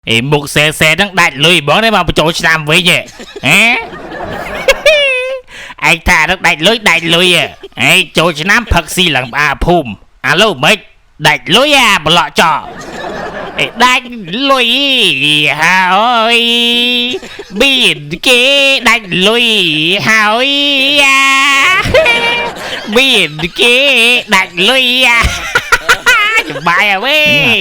អេមុខសែសែហ្នឹងដាច់លុយហ្មងទេមកបញ្ចូលឆ្នាំវិញហ៎ហ៎ ឯងថានឹងដាច់លុយដាច់លុយហ៎ឯងចូលឆ្នាំផឹកស៊ីឡើងផ្អាភូមិអាឡូមិនដាច់លុយអាប្រឡក់ចោអេដាច់លុយហើយបៀនគេដាច់លុយហើយអាបៀនគេដាច់លុយអា ចំបាយហើយវេ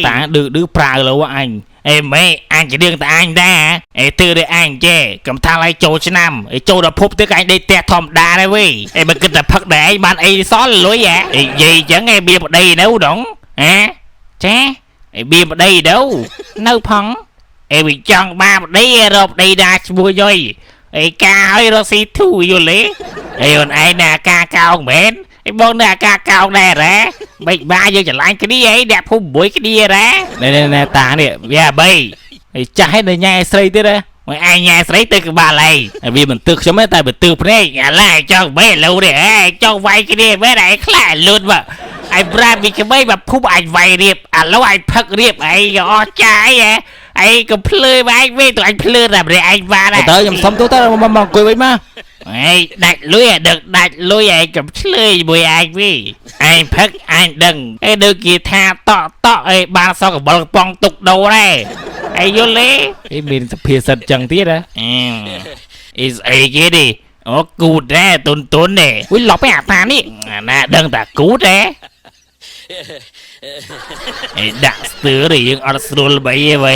តាឌឺឌឺប្រើលោអញអេម៉េអញជារឿងតែអញដែរអេទឺដូចអញចេកំថាឡៃចូលឆ្នាំអេចូលដល់ភពទៅក៏អញដេកផ្ទះធម្មតាដែរវេអេបើគិតតែផឹកដែរឯងបានអីសល់លុយហ៎អេនិយាយអញ្ចឹងអេបៀប្តីនៅដងហ៎ចាអេបៀប្តីនៅនៅផងអេវាចង់បានប្តីរកប្តីណាឈ្មោះយុយអេការឲ្យរកស៊ីធូយល់ទេអេអូនឯងណាការកោងមែនអេបងនៅអាការកោងដែររ៉ាមិនបាយើងច្រឡាញ់គ្នាអីអ្នកភូមិមួយគ្នារ៉ាណែណែតានេះវាបីអីចាស់ឲ្យនៅញ៉ែស្រីទៀតហ៎មកឯងញ៉ែស្រីទៅក្បាលឯងវាមិនទើខ្ញុំទេតែវាទើភ្នែកអាឡាចង់បែឡូនេះឯងចង់វាយគ្នាមែនឯងខ្លាចលូនមកឯងប្រាប់ពីក្មេងមកភូមិអញវាយរៀបអាឡូឯងផឹករៀបឯងអស់ចាយហ៎ឯងក៏ភ្លើមកឯងវិញទៅអញភ្លើតែម្នាក់ឯងបាន ទៅខ្ញុំសុំទោសទៅមកមកអង្គុយវិញមក ឯងដាច់លុយឯងដឹកដាច់លុយឯងកំឆ្លើយមួយឯងវិញឯងផឹកឯងដឹងឯងដូចគេថាតក់តក់ឯងបានសកកបលកំប៉ុងទុកដូរដែរឯងយល់ទេ អីមានសភាសិតចឹងទៀតហ៎ អឺអ៊ីស្អីគេនេះអូគូតដែរតុនតុននេះវិញឡប់ឯអាតានេះអាណាដឹងតាគូតដែរឯដាក់ស្ទើរយើងអត់ស្រួលបីទេវ៉ៃ